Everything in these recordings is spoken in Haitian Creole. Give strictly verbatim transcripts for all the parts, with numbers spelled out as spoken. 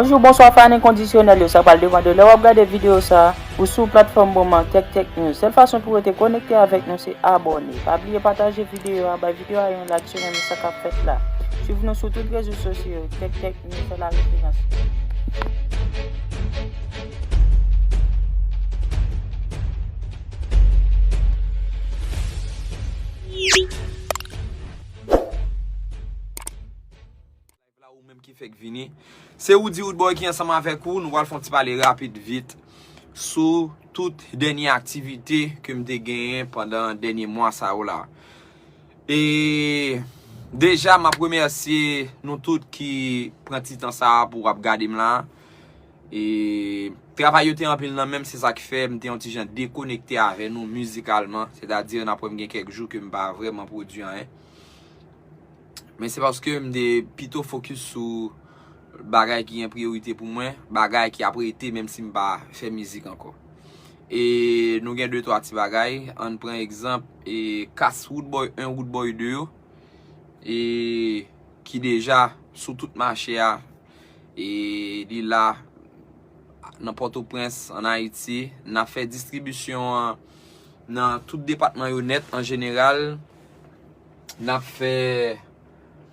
Bonjou, bonswa, fan enkondisyonèl yo, sa pral depann de lè w ap gade videyo sa a, ou sou platfòm moman Tech Tech News. Sèl fason pou w rete konekte avèk nou se abòne. Pa bliye pataje videyo a, bay videyo a yon like si w renmen sa k ap fèt la. Swiv nou sou tout rezo sosyo yo, Tech Tech News se la referans. Live la ou menm ki fèk vini. Se Roody Roodboy ki ansanm avèk ou. Nou pral fè yon ti pale rapid vit sou tout dènye aktivite ke m te genyen pandan dènye mwa sa yo la. E deja, m ap remèsye nou tout ki pran ti tan sa a pou w ap gade m la. E travay yo te anpil nan men m, se sa ki fè m te yon ti jan dekonekte avè nou mizikalman. Sètadi, n ap wè m gen kèk jou ke m pa vrèman pwodui anyen. Men se paske m te pito fokis sou bagay ki gen priyorite pou mwen, bagay ki ap rete menm si m pa fè mizik ankò. E nou gen de twa ti bagay, ann pran egzanp, e kas Roodboy en, Roodboy de yo, e ki deja sou tout mache a, e li la nan Pòtoprens, ann Ayiti. N ap fè distribisyon an nan tout depatman yo nèt an jeneral. N ap fè,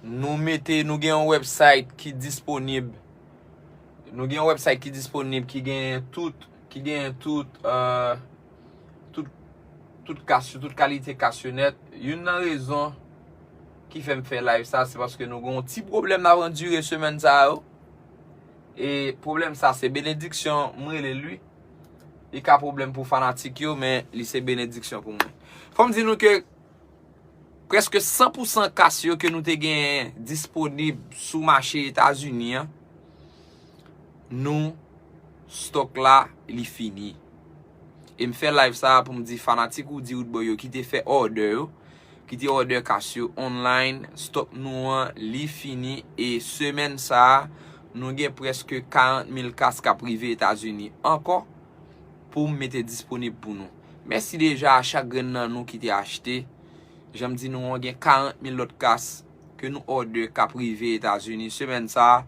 nou mete, nou gen yon website ki disponib. Nou gen yon website ki disponib, ki gen tout, ki gen tout, euh, tout, tout kas yo, tout kalite kas yo nèt. Youn nan rezon ki fè m fè live sa, se paske nou gen yon ti pwoblèm n ap andire semèn sa yo. E pwoblèm sa, se benediksyon, m rele l wi. Li ka pwoblèm pou fanatik yo, men li se benediksyon pou mwen. Fò m di nou ke prèske san pou san kas yo ke nou te genyen disponib sou mache Etazini an, nou, stòk la, li fini. E m fè live sa a pou m di fanatik Roody Roodboy yo ki te fè òdè yo, ki te òdè kas yo online, stòk nou an, li fini, e semèn sa a, nou gen prèske karant mil kas k ap rive Etazini ankò pou m mete disponib pou nou. Mèsi deja a chak grenn nan nou ki te achte. Jan m di nou an, gen karant mil lòt kas ke nou òdè k ap rive Etazini semèn sa a.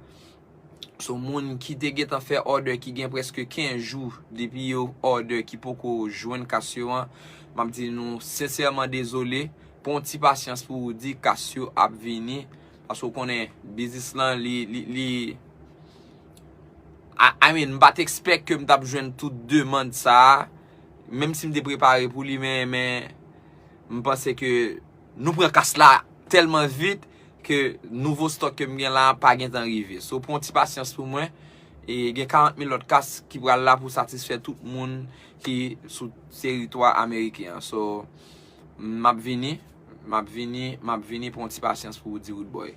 So, moun ki te gentan fè òdè ki gen prèske kenz jou depi yo òdè ki poko jwenn kas yo an, m ap di nou sensèman dezole. Pran yon ti pasyans pou Roody, kas yo ap vini. Paske w konnen, biznis lan, li, li, li, I, I mean, m pa t expect ke m t ap jwenn tout demann sa a. Menm si m te prepare pou li, men, men, m panse ke nou pran kas la tèlman vit ke nouvo stòk ke m gen la pa gentan rive. So, pran yon ti pasyans pou mwen. E gen karant mil lòt kas ki pral la pou satisfè tout moun ki sou teritwa ameriken an. So, m ap vini, m ap vini, m ap vini, pran yon ti pasyans pou Roody Roodboy.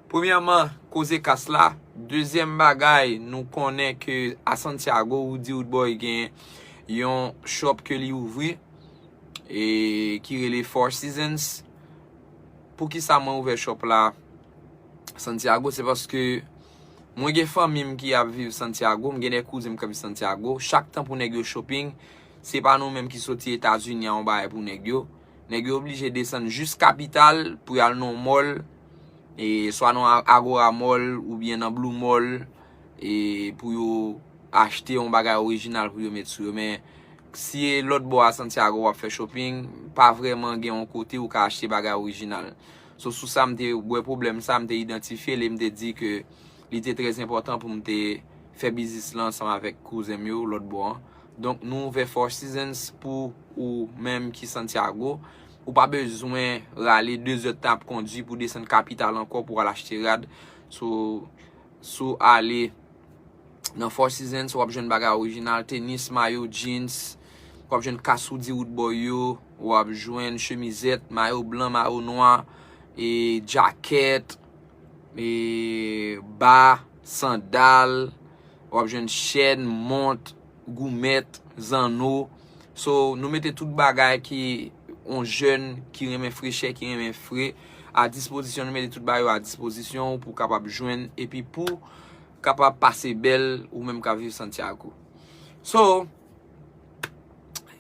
Premyèman, koze kas la. Dezyèm bagay, nou konnen ke a Santiago, Roody Roodboy gen yon shop ke li ouvri, e ki rele Four Seasons. Poukisa mwen ouvè shop la Santiago? Se paske mwen gen fanmi m ki ap viv Santiago, m gen de kouzen m k ap viv Santiago. Chak tan pou nèg yo shopping, se pa nou menm ki soti Etazini a yon bagay pou nèg yo. Nèg yo oblije desann jis kapital pou y al nan yon mall, e swa nan A-, Agora Mall oubyen nan Blue Mall, e pou yo achte yon bagay orijinal pou yo met sou yo. Men si e lòt bò a Santiago w ap fè shopping, pa vrèman gen yon kote ou ka achte bagay orijinal. So, sou sa, m te wè pwoblèm sa, m te idantifye l e m te di ke li te trè enpòtan pou m te fè biznis lan ansanm avèk kouzen m yo lòt bò an. Donk, nou ouvè Four Seasons pou ou menm ki Santiago. Ou pa bezwen rale de zèdtan ap kondui pou desann kapital ankò pou al achte rad. So, si w ale nan Four Seasons, w ap jwenn bagay orijinal, tenis, mayo, jeans, w ap jwenn kas Roody Roodboy yo, w ap jwenn chemizèt, mayo blan, mayo nwa, e djakèt, e ba, sandal, w ap jwenn chèn, mont, goumèt, zanno. So, nou mete tout bagay ki yon jèn ki renmen frechè, ki renmen fre, a dispozisyon, nou mete tout bagay yo a dispozisyon pou w kapab jwenn epi pou w kapab pase bèl ou menm k ap viv Santiago. So,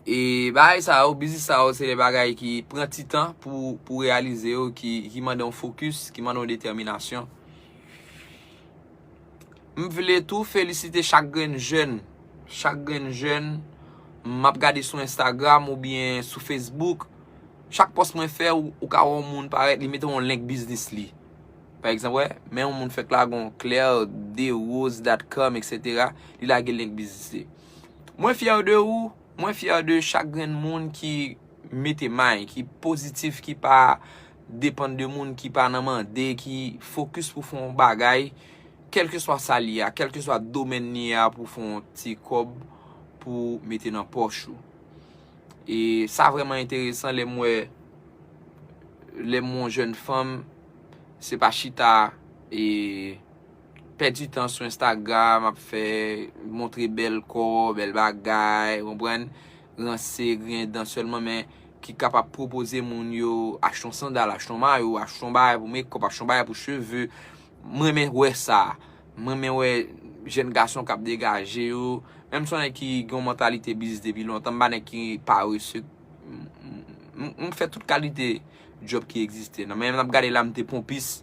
e bagay sa yo, biznis sa yo, se de bagay ki pran ti tan pou, pou reyalize yo, ki, ki mande yon fokis, ki mande yon detèminasyon. M vle tou felisite chak grenn jèn. Chak grenn jèn, m ap gade sou Instagram oubyen sou Facebook. Chak pòs mwen fè, ou, ou ka wè yon moun parèt, li mete yon link biznis li. Pa egzanp, wè, men yon moun fèk lage yon Claire Derose dot com, et cetera. Li lage link biznis li. Mwen fyè de ou, mwen fyè de chak grenn moun ki mete may, ki pozitif, ki pa depann de moun, ki pa nan mande, ki fokis pou fè yon bagay, kèlkeswa sa li ye a, kèlkeswa domèn li ye a, pou fè yon ti kòb pou mete nan pòch ou. E sa vrèman enteresan lè m wè, lè m wè yon jèn fanm, se pa chita e pèdi tan sou Instagram, ap fè, montre bèl kò, bèl bagay, konprann, ranse, griyen dan sèlman, men ki kapab pwopoze moun yo achte yon sandal, achte yon mayo, achte yon bagay pou mekòp, achte yon bagay pou cheve. M renmen wè sa. M renmen wè jèn gason k ap degaje yo. Menm si w nèg ki gen yon mantalite biznis depi lontan, m pa nèg ki parese. M, m, m, m fè tout kalite djòb ki egziste. Nan men n ap gade la, m te ponpis.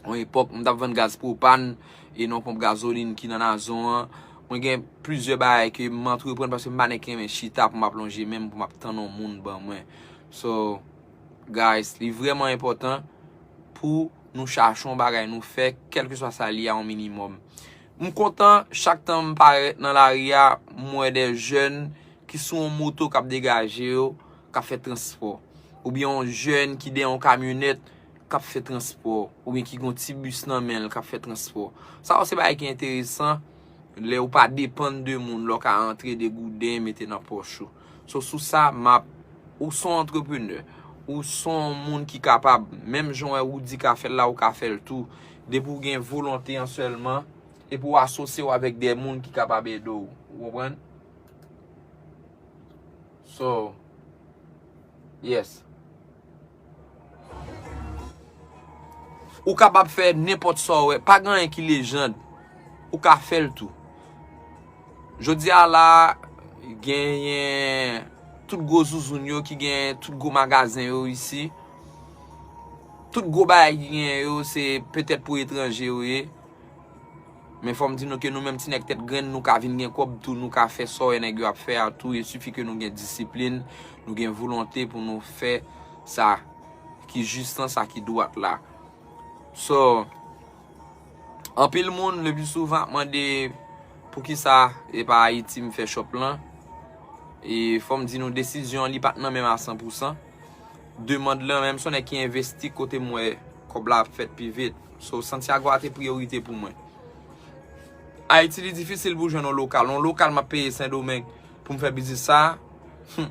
Yon epòk, m t ap vann gaz pwopàn e nan yon ponp gazolin ki nan Nazon an. Mwen gen plizyè bagay ke m antreprann paske m pa nèg ki renmen chita pou m ap lonje men m, pou m ap tann yon moun ban mwen. So, guys, li vrèman enpòtan pou nou chache yon bagay nou fè, kèlkeswa sa li a, yon minimòm. M kontan chak tan m parèt nan lari a, m wè de jèn ki sou yon moto k ap degaje yo, k ap fè transpò. Oubyen yon jèn ki dèyè yon kamyonèt k ap fè transpò. Oubyen ki gen yon ti bis nan men l k ap fè transpò. Sa yo se bagay ki enteresan lè ou pa depann de moun, lè w ka antre degouden, mete nan pòch ou. So, sou sa, m ap, ou se yon antreprenè. Ou se yon moun ki kapab, menm jan w wè Roody ka fè l la, ou ka fè l tou. Depi w gen volonte an sèlman, epi w asosye w avèk de moun ki kapab ede w. Ou konprann? So, yes. Ou kapab fè nenpòt sa w wè. Pa gen anyen ki lejann. Ou ka fè l tou. Jodi a la, genyen tout gwo zouzoun yo ki gen tout gwo magazen yo isi. Tout gwo bagay ki genyen yo, se petèt pou etranje yo ye. Men fò m di nou ke nou menm ti nèg tèt grenn, nou ka vin gen kòb tou, nou ka fè sa w wè nèg yo ap fè a tou. Il sifi ke nou gen disiplin, nou gen volonte pou nou fè sa ki jis lan, sa ki dwat la. So, anpil moun, le pli souvan, ap mande poukisa e pa Ayiti m fè shop lan. E fò m di nou, desizyon an, li pa t nan men m a san pou san. Demann lan, menm si w nèg ki envesti kote m wè kòb la ap fèt pi vit. So, Santiago a te priyorite pou mwen. Ayiti, li difisil pou jwenn yon lokal. Yon lokal m ap peye Sendomeng pou m fè biznis sa a. Hmm.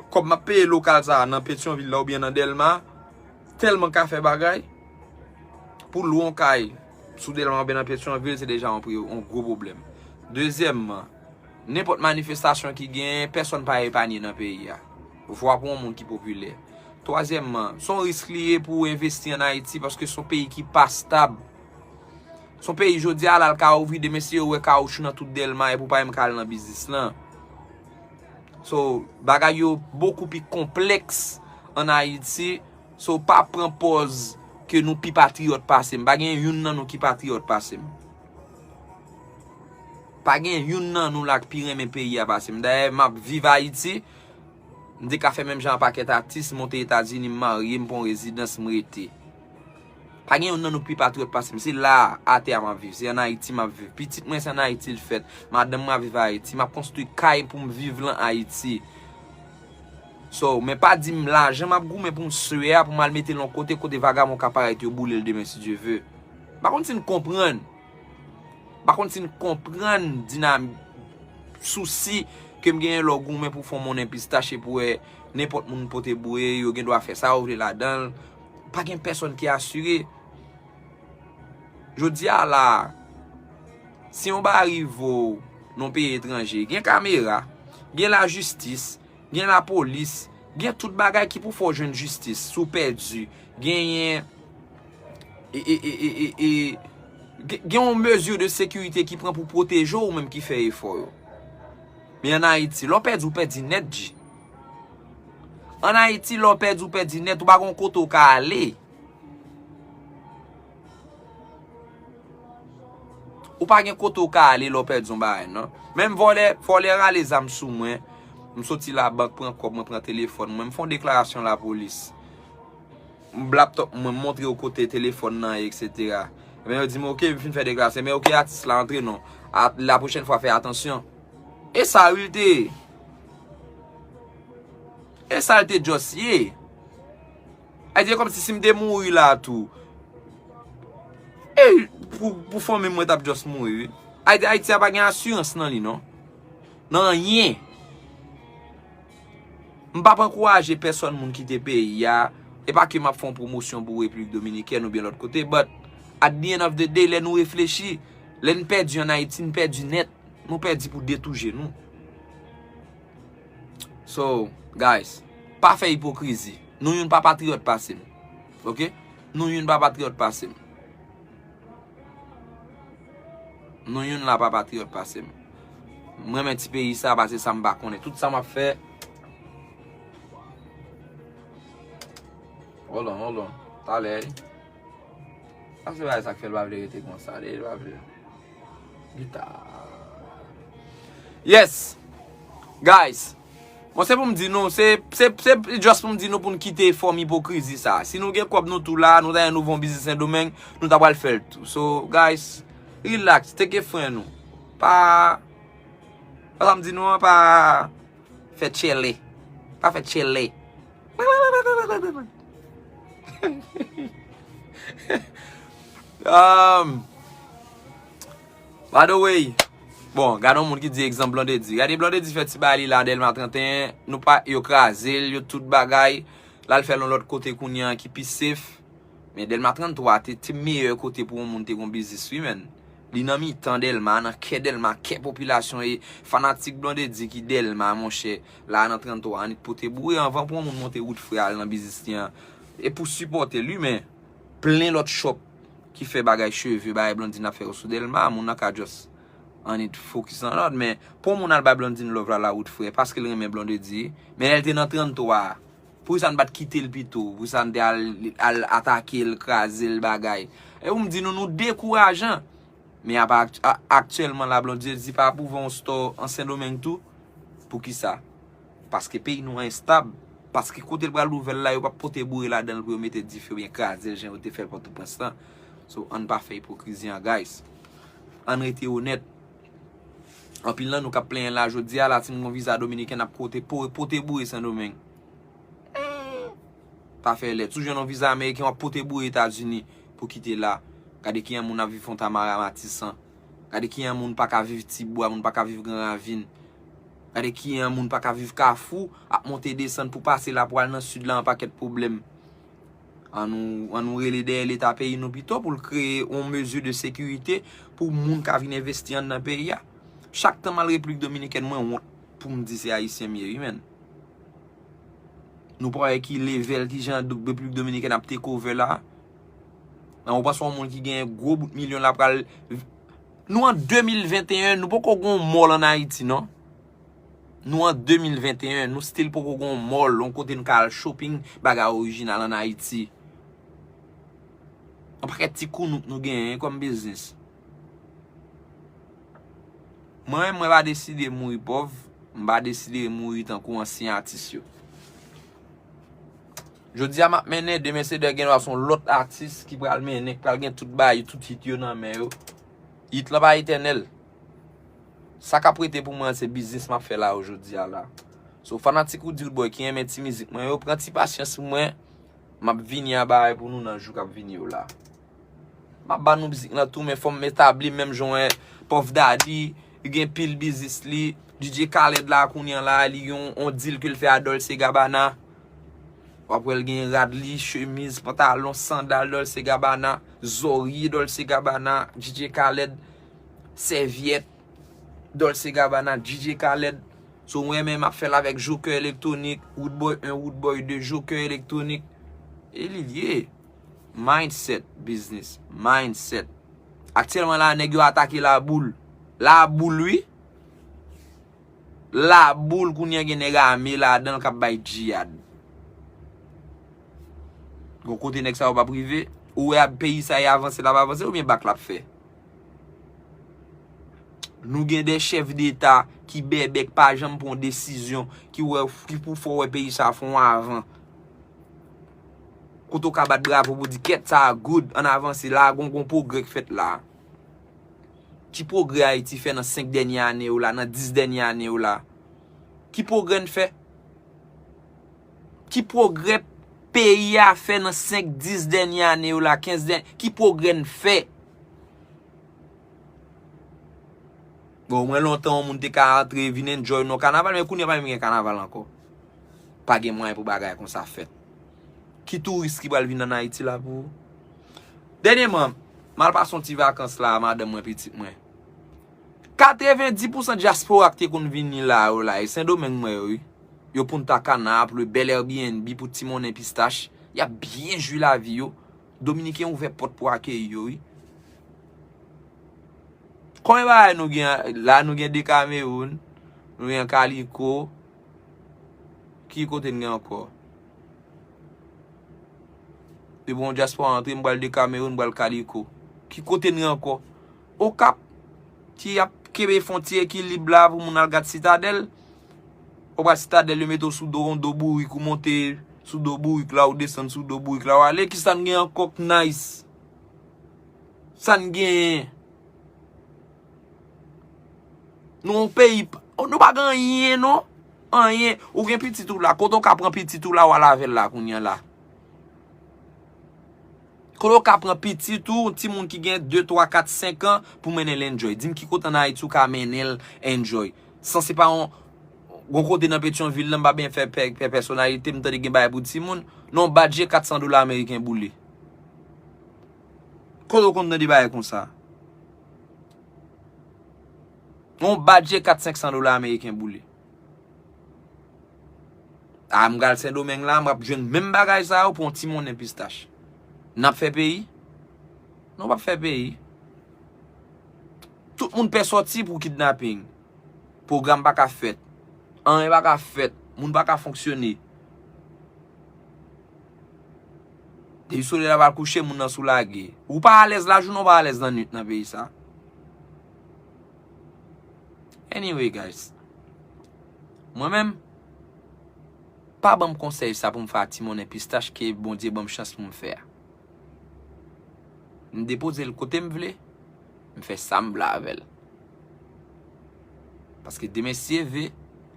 Kòb m ap peye lokal sa a nan Petyonvil la oubyen nan Dèlma, tèlman ka fè bagay. Pou lwe yon kay sou Dèlma oubyen nan Petyonvil, se deja yon pri-, yon gwo pwoblèm. Dezyèmman, nenpòt manifestasyon ki genyen, pèsonn pa epanye nan peyi a. Vwa pou yon moun ki popilè. Twazyèmman, se yon risk li ye pou w envesti ann Ayiti paske se yon peyi ki pa stab. Se yon peyi jodi a la l ka ouvri, demen si yo wè kawoutchou nan tout Dèlma epi w pa menm ka al nan biznis lan. So, bagay yo bokou pi konplèks ann Ayiti. So, pa pran pòz ke nou pi patriyòt pase m. Pa gen youn nan nou ki patriyòt pase m. Pa gen youn nan nou la k pi renmen peyi a pase m. Dayè, m ap viv Ayiti, m te ka fè menm jan ak pakèt atis, m monte Etazini, m marye, m pran yon rezidans, m rete. Pa gen youn nan nou k pi patriyòt pase m. Se la a, atè a m ap viv. Se ann Ayiti m ap viv. Pitit mwen, se ann Ayiti l fèt. Madanm mwen ap viv Ayiti. M ap konstwi kay pou m viv lan Ayiti. So, men pa di m lajan m ap goumen pou m swe a, pou m al mete l yon kote, kote vagabon ka parèt yo boule l demen, si Dye ve. M pa konn si n konprann. M pa konn si n konprann dinam-, sousi ke m genyen lè w goumen pou fè yon monnen pistach epi w wè nenpòt moun pote bouye, yo gen dwa fè sa yo vle ladan l. Pa gen pèsonn ki asire. Jodi a la, si yon bagay rive w nan yon peyi etranje, gen kamera, gen lajistis, gen lapolis, gen tout bagay ki pou fè w jwenn jistis. Si w pèdi, genyen, e, e, e, e, e, e, gen, gen yon mezi de sekirite ki pran pou pwoteje w, ou menm ki fè efò yo. Men ann Ayiti, lè w pèdi, w pèdi nèt, G. Ann Ayiti, lè w pèdi, w pèdi nèt, ou pa gen yon kote w ka ale. pa gen kote w ka ale lè w pèdi yon bagay, non. Menm vòlè, vòlè rale zam sou mwen, m soti labank, pran kòb mwen, pran telefòn mwen, m fè yon deklarasyon lapolis. M laptop mwen, m montre yo kote telefòn nan ye, etsetera. Ebyen, yo di m, "Ok, m fin fè deklarasyon." Men, "Ok, atis la, antre non. A, la pwochèn fwa, fè atansyon." E sa, wi, l te ye. E sa, l te just ye. Ayiti, e kòmsi si m te mouri la tou, e pou, pou fanmi mwen t ap just mouri, wi. Ayiti, Ayiti a pa gen asirans nan li, non. Nan anyen. M p ap ankouraje pèsòn moun kite peyi a. E pa ke m ap fè yon pwomosyon pou Repiblik Dominikèn oubyen lòt kote, but at the end of the day, lè nou reflechi, lè n pèdi ann Ayiti, n pèdi nèt. Nou pèdi pou de tou je nou. So, guys, pa fè ipokrizi. Nou youn pa patriyòt pase m. Ok? Nou youn pa patriyòt pase m. Nou youn la pa patriyòt pase m. M renmen ti peyi sa, pase sa m pa konnen. Tout sa m ap fè. Hold on, hold on. Talè. Sa se bagay sa k fè l pa vle rete konsa, li pa vle. Gita. Yes. Guys. Bon, se pou m di nou, se, se, se just pou m di nou pou n kite fòm ipokrizi sa. Si nou gen kòb nou tou la, nou ta gen nouvo biznis Sendomeng, nou ta pral fè l tou. So, guys, relax, teke fren nou. Pa, pa sa m di nou an, pa fè tchèlè. Pa fè tchèlè. Um, by the way, bon, gade yon moun ki di egzanp Blondedy. Gade Blondedy fè ti bagay li la, Dèlma trannteyen, nou pa, yo kraze l, yo tout bagay. La l fè l yon lòt kote kounye a ki pi safe. Men Dèlma tranntwa te, te meyè kote pou yon moun te gon biznis, wi, menn. Li nan mitan Dèlma, nan kè Dèlma, kè popilasyon e fanatik Blondedy ki Dèlma, monchè. La nan tranntwa, annik pote boure anvan pou yon moun monte wout frè al nan biznis li an. E pou sipòte li, men plen lòt shop ki fè bagay cheve, bagay Blondedy ap fè yo sou Dèlma, moun nan ka just annik fokis nan lòt, men pou yon moun al bay Blondedy love la, la wout frè, paske l renmen Blondedy, men lè l te nan tranntwa, poukisa n pa t kite l pito? Poukisa n te al, al atake l, kraze l, bagay? E pou m di nou, nou dekourajan. Men apa, aktyèlman la, Blondedy pa ap ouvè yon store an Sendomeng tou. Poukisa? Paske peyi nou an enstab. Paske kote l pral ouvè l la, yo p ap pote boure ladan l pou yo mete dife oubyen kraze l jan yo te fè l Pòtoprens lan. So, ann pa fè ipokrizi an, guys. Ann rete onèt. Anpil nan nou k ap plenyen la jodi a, la, si n gon viza dominiken, n ap pote, pote boure Sendomeng. Pa fè lè. Si w jwenn yon viza ameriken, w ap pote boure Etazini pou kite la. Gade kijan moun ap viv Fontamara, Matisan. Gade kijan moun pa ka viv Tibwa, moun pa ka viv Gran Ravin. Gade kijan moun pa ka viv Kafou, ap monte desann pou pase la pou al nan sid la, yon pakèt pwoblèm. Ann nou, ann nou rele dèyè Leta peyi nou pito pou l kreye yon mezi de sekirite pou moun ka vin envesti anndan peyi a. Chak tan m al Repiblik Dominikèn, mwen wont pou m di se Ayisyen m ye, wi, menn. Nou pa wè ki level, ki jan Repiblik Dominikèn ap take over la? Nan, ou panse yon moun ki gen gwo bout milyon la pral. Nou an de mil venteyen, nou poko gon mall ann Ayiti, non. Nou an de mil venteyen, nou still poko gon mall, yon kote n ka al shopping, bagay orijinal ann Ayiti. Yon pakèt ti kounouk nou genyen kòm biznis. Mwen menm, mwen pa deside mouri pòv, m pa deside mouri tankou ansyen atis yo. Jodi a m ap mennen, demen se dè gen dwa se yon lòt atis ki pral mennen, ki pral gen tout bagay, tout hit yo nan men yo. Hit lan pa etènèl. Sa k ap rete pou mwen an se biznis m ap fè la yo jodi a la. So, fanatik Roody Roodboy ki renmen ti mizik mwen yo, pran ti pasyans pou mwen. M ap vini a bagay pou nou nan jou k ap vini yo la. M ap ba nou mizik lan tou, men fò m etabli m menm jan w wè Puff Daddy, li gen pil biznis li. D J Khaled la, kounye a la, li gen yon, yon deal ke l fè a Dolce Gabbana. W ap wè l gen rad li, chemiz, pantalon, sandal Dolce Gabbana, zòrye Dolce Gabbana, D J Khaled, sèvyèt Dolce Gabbana, D J Khaled. So, mwen menm, m ap fè l avèk Joker Electronic, Roodboy en, Roodboy de, Joker Electronic. E li l ye. Mindset, business. Mindset. Aktyèlman la, nèg yo atake Laboul. Laboul, wi. Laboul, kounye a gen nèg ame ladan l k ap bay djiyad. Gon kote nèg sa yo p ap rive. Ou wè peyi sa e avanse l ap avanse oubyen bak l ap fè? Nou gen de chèf deta ki bèbè, k pa janm pran desizyon, ki wè, ki pou fè w wè peyi sa fè yon avan. Kote w ka bat bravo pou di kèt sa a good, ann avanse la, gon, gon pwogrè k fèt la. Ki pwogrè Ayiti fè nan senk dènye ane yo la, nan dis dènye ane yo la? Ki pwogrè n fè? Ki pwogrè peyi a fè nan senk, dis dènye ane yo la, kenz dènye, ki pwogrè n fè? Bon, mwen lontan yon moun te ka antre, vin enjoy nan kanaval, men kounye a pa menm gen kanaval ankò. Pa gen mwayen pou bagay konsa fèt. Ki touris ki pral vin ann Ayiti la pou ou? Dènyèman, m al pase yon ti vakans la, madanm mwen, pitit mwen. Katrevendi pousan dyaspora ki te konn vini la yo la, e Sendomeng mwen yo, wi. Yo Punta Cana, ap lwe bèl Airbnb pou ti monnen pistach. Y ap byen jwi lavi yo. Dominiken ouvè pòt pou akeyi yo, wi. Konbyen bagay nou gen la? Nou gen Dekamewoun, nou gen Kaliko. Ki kote n gen ankò? Depi yon dyaspora antre, m pral Dekamewoun, m pral Kaliko. Ki kote n gen ankò? Okap, ki ap kenbe fwontye ekilib la pou moun al gad Sitadèl. Ou pral Sitadèl, yo mete w sou do, yon do bourik, ou monte sou do bourik la, ou desann sou do bourik la, ou ale. Kisa n gen ankò k nice? Sa n genyen? Nou yon peyi, p- nou pa gen anyen, non. Anyen. Ou gen pitit ou la. Kote w ka pran pitit ou la, w al avè l la, kounye a la? Kote w ka pran pitit ou, yon timoun ki gen de, twa, kat, senk an, pou mennen l enjoy? Di m ki kote ann Ayiti ou ka mennen l enjoy? San se pa yon, yon kote nan Petyonvil, la, m pa byen fè pè, pè, pèsonalite, m tande gen bagay pou timoun. Non, badje kat san dola ameriken boule. Kote w konn tande bagay konsa? Yon badje kat, senk san dola ameriken boule. A, m pral Sendomeng la, m ap jwenn menm bagay sa yo pou yon ti monnen pistach. N ap fè peyi? Non, w p ap fè peyi. Tout moun pè sòti pou kidnaping. Pwogram pa ka fèt. Anyen pa ka fèt. Moun pa ka fonksyone. Depi solèy la pral kouche, moun nan sou lage. Ou pa alèz lajounen, ou pa alèz lannwit nan peyi sa. Anyway, guys. Mwen menm, pa ban m konsèy sa pou m fè a ti monnen pistach ke Bondye ban m chans pou m fè a. M depoze l kote m vle, m fè sa m vle avè l. Paske demen si Dye vle,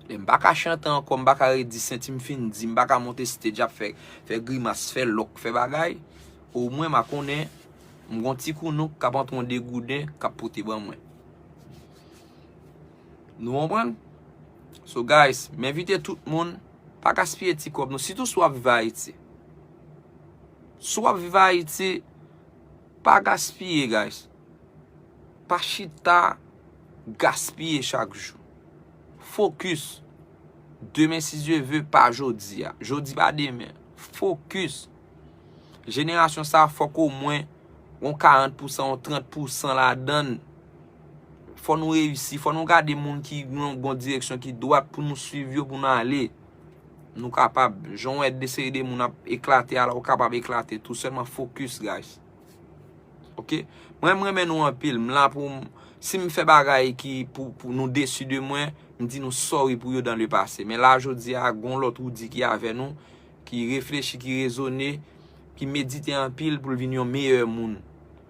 lè m pa ka chante ankò, m pa ka redi senti m fin di, m pa ka monte stage ap fè, fè grimas, fè lòk, fè bagay, omwen m a konnen m gon ti kounouk k ap antre yon degouden k ap pote ban mwen. Nou konprann? So guys, m envite tout moun, pa gaspiye ti kòb nou, sitou si w ap viv Ayiti. Si w ap viv Ayiti, pa gaspiye, guys. Pa chita gaspiye chak jou. Focus. Demen, si Dye vle, pa jodi a. Jodi pa demen. Focus. Jenerasyon sa, fòk omwen yon karant pousan, yon trant pousan ladan l. Fò nou reyisi, fò nou gade moun ki nan bon direksyon, ki dwat pou nou swiv yo, pou nou ale. Nou kapab. Jan w wè de seri de moun ap eklate a la, ou kapab eklate tou. Sèlman focus, guys. Ok? Mwen, m renmen nou anpil. M la pou m, si m fè bagay ki pou, pou nou desi de mwen, m di nou sorry pou yo dans le passé. Men la, jodi a, gon lòt Roody ki avè nou, ki reflechi, ki rezone, ki medite anpil pou l vin yon meyè moun.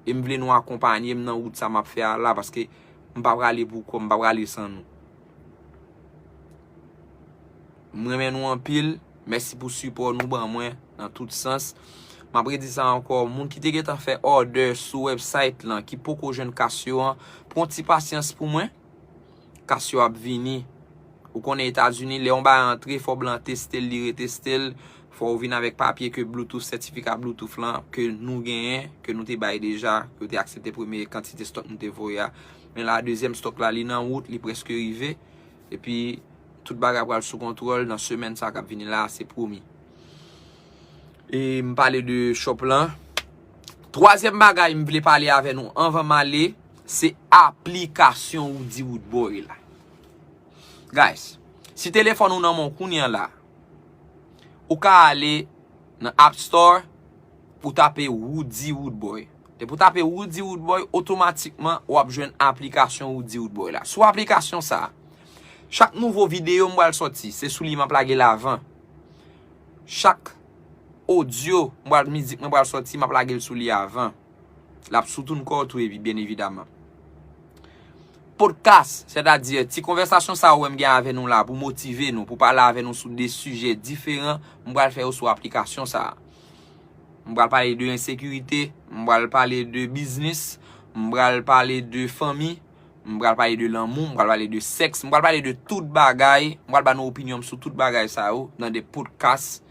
E m vle nou akonpanye m nan wout sa m ap fè a la, paske m pa prale pou kò m, m pa prale san nou. M renmen nou anpil. Mèsi pou sipò nou ban mwen nan tout sans. M ap redi sa ankò, moun ki te gentan fè òdè sou website lan, ki poko jwenn kas yo an, pran ti pasyans pou mwen. Kas yo ap vini. Ou konnen Etazini, lè yon bagay antre, fò blan teste l, li reteste l. Fò w vin avèk papye ke Bluetooth, sètifika Bluetooth lan, ke nou genyen, ke nou te bay deja, ke yo te aksepte premye kantite stòk nou te voye a. Men la, dezyèm stòk la, li nan wout, li prèske rive. Epi, tout bagay pral sou kontwòl nan semèn sa k ap vini la, se pwomi. E m pale de shop lan. Twazyèm bagay m vle pale avè nou anvan m ale, se aplikasyon Roody Roodboy la. Guys, si telefòn ou nan men w kounye a la, ou ka ale nan App Store, ou tape Roody Roodboy. Depi w tape Roody Roodboy, otomatikman w ap jwenn aplikasyon Roody Roodboy la. Sou aplikasyon sa a, chak nouvo videyo m pral sòti, se sou li m ap lage l avan. Chak odyo m pral, mizik mwen pral sòti, m ap lage l sou li avan. L ap sou TuneCore tou, epi byen evidaman. Podcast, sètadi ti konvèsasyon sa yo m gen avè nou la pou motive nou, pou pale avè nou sou de sijè diferan, m pral fè yo sou aplikasyon sa a. M pral pale de ensekirite, m pral pale de biznis, m pral pale de fanmi, m pral pale de lanmou, m pral pale de sèks, m pral pale de tout bagay, m pral ba nou opinyon m sou tout bagay sa yo nan de podcast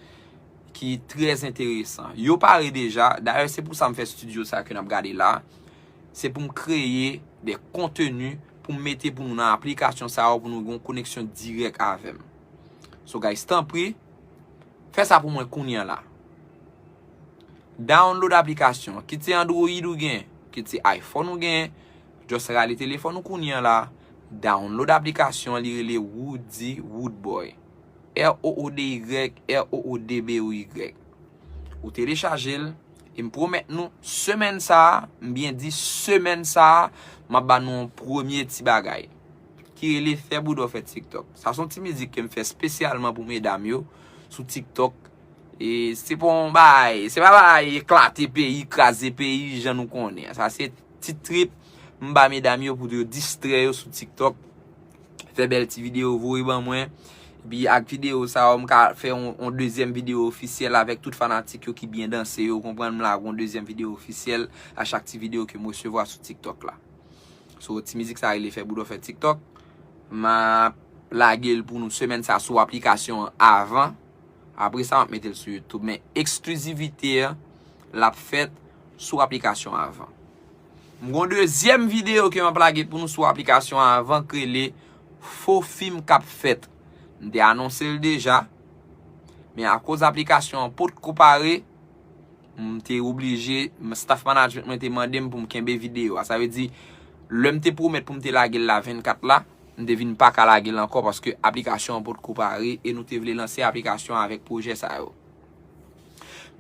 ki trè enteresan. Yo pare deja, dayè se pou sa m fè estidyo sa ke n ap gade la. Se pou m kreye de konteni pou m mete pou nou nan aplikasyon sa yo pou nou gen yon koneksyon dirèk avè m. So guys, tanpri, fè sa pou mwen kounye a la. Download aplikasyon. Kit se Android ou gen, kit se iPhone ou gen, just rale telefòn ou kounye a la. Download aplikasyon, li rele Roody Roodboy. R O O D Y, R O O D B O Y. Ou telechaje l, e m pwomèt nou, semèn sa a, m byen di semèn sa a, m ap ba nou yon premye ti bagay ki rele Fè Bouda w Fè TikTok. Sa se yon ti mizik ke m fè espesyalman pou medam yo sou TikTok. E se pa yon bagay, se pa bagay eklate peyi, kraze peyi, jan nou konnen. Sa se ti trip m ba medam yo pou yo distrè yo sou TikTok. Fè bèl ti videyo, voye ban mwen. Epi ak videyo sa yo, m ka fè yon, yon dezyèm videyo ofisyèl avèk tout fanatik yo ki byen danse yo, konprann, m lage yon dezyèm videyo ofisyèl a chak ti videyo ke m resevwa sou TikTok la. So, ti mizik sa rele Fè Bouda w Fè TikTok. M ap lage l pou nou semèn sa sou aplikasyon an avan. Apre sa, m ap mete l sou YouTube. Men eksklizivite an, l ap fèt sou aplikasyon avan. M gon dezyèm videyo ke m ap lage pou nou sou aplikasyon avan k rele Fo Fim k ap Fèt. M te anonse l deja. Men akoz aplikasyon an potko pare, m te oblije, m, staff management mwen te mande m pou m kenbe videyo a. Sa vle di, lè m te pwomèt pou m te lage l la vennkat la, m te vin pa ka lage l ankò paske aplikasyon an potko pare e nou te vle lanse aplikasyon an avèk pwojè sa yo.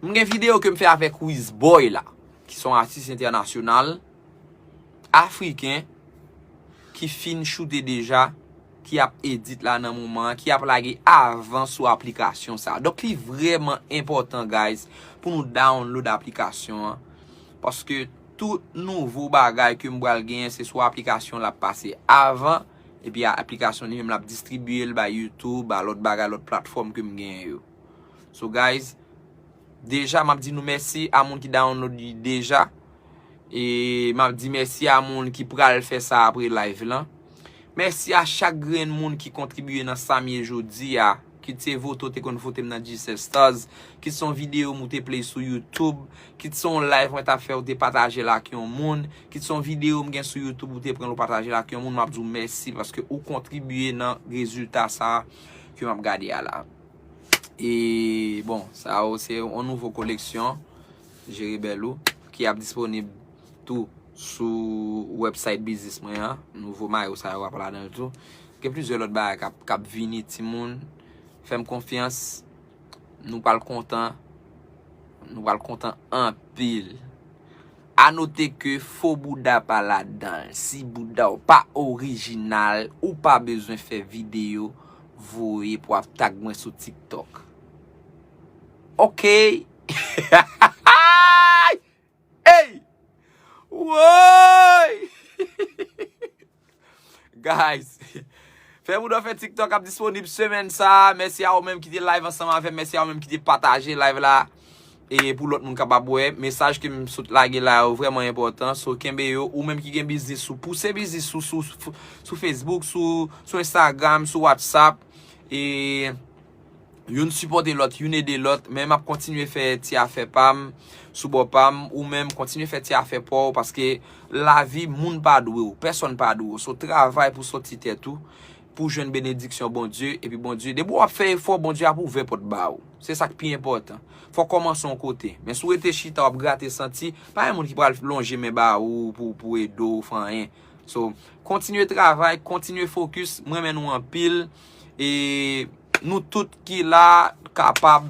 M gen videyo ke m fè avèk Wizboy la, ki se yon atis entènasyonal, afriken, ki fin choute deja, ki ap edit la nan moman an, ki ap lage avan sou aplikasyon sa. Donk, li vrèman enpòtan, guys, pou nou download aplikasyon an. Paske tout nouvo bagay ke m pral genyen, se sou aplikasyon l ap pase avan. Epi a-, aplikasyon li menm l ap distribiye l bay YouTube, ba lòt bagay, lòt platfòm ke m genyen yo. So, guys, deja, m ap di nou mèsi a moun ki download li deja. E m ap di mèsi a moun ki pral fè sa apre live lan. Mèsi a chak grenn moun ki kontribiye nan sa m ye jodi a. Kit se vote w te konn vote m nan G seven Stars, kit se yon videyo m ou te play sou YouTube, kit se yon live mwen t ap fè ou te pataje l ak yon moun, kit se yon videyo m gen sou YouTube ou te pran l ou pataje l ak yon moun, m ap di w mèsi paske ou kontribiye nan rezilta sa a ke m ap gade a la. E, bon, sa yo se yon nouvo koleksyon Jere Bèl Ou ki ap disponib tou sou website biznis mwen an. Nouvo mayo sa yo ap ladan l tou. Gen plizyè lòt bagay k ap, k ap vini, timoun. Fè m konfyans. Nou pral kontan. Nou pral kontan anpil. A note ke fo bouda pa ladan l. Si bouda w pa orijinal, ou pa bezwen fè videyo voye pou ap tag mwen sou TikTok. Ok. Ey! Woy! Guys, Fè Bouda w Fè TikTok ap disponib semèn sa a. Mèsi a ou menm ki te live ansanm avè m. Mèsi a ou menm ki te pataje live la. E pou lòt moun kapab wè, mesaj ke m sot lage la yo vrèman enpòtan. So, kenbe yo. Ou menm ki gen biznis ou, pouse biznis ou sou, sou, sou Facebook, sou, sou Instagram, sou WhatsApp. E youn sipòte lòt, youn ede lòt, men m ap kontinye fè ti afè pa m, sou bò pa m, ou menm kontinye fè ti afè pa w, paske lavi moun pa dwe w, pèsonn pa dwe w. So, travay pou sòti tèt ou, pou jwenn benediksyon Bondye, epi Bondye, depi w ap fè efò, Bondye ap ouvè pòt ba w. Se sa k pi enpòtan. Fò w kòmanse yon kote. Men si w rete chita, w ap grate santi, pa gen moun ki pral lonje men ba ou pou, pou ede w fè anyen. So, kontinye travay, kontinye fokis. M renmen nou anpil. E nou tout ki la kapab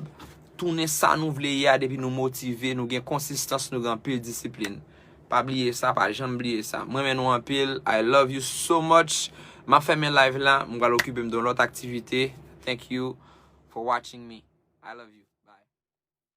tounen sa nou vle ye a depi nou motive, nou gen konsistans, nou gen anpil disiplin. Pa bliye sa, pa janm bliye sa. Mwen renmen nou anpil. I love you so much. M ap fèmen live la, m pral okipe m de yon lòt aktivite. Thank you for watching me. I love you.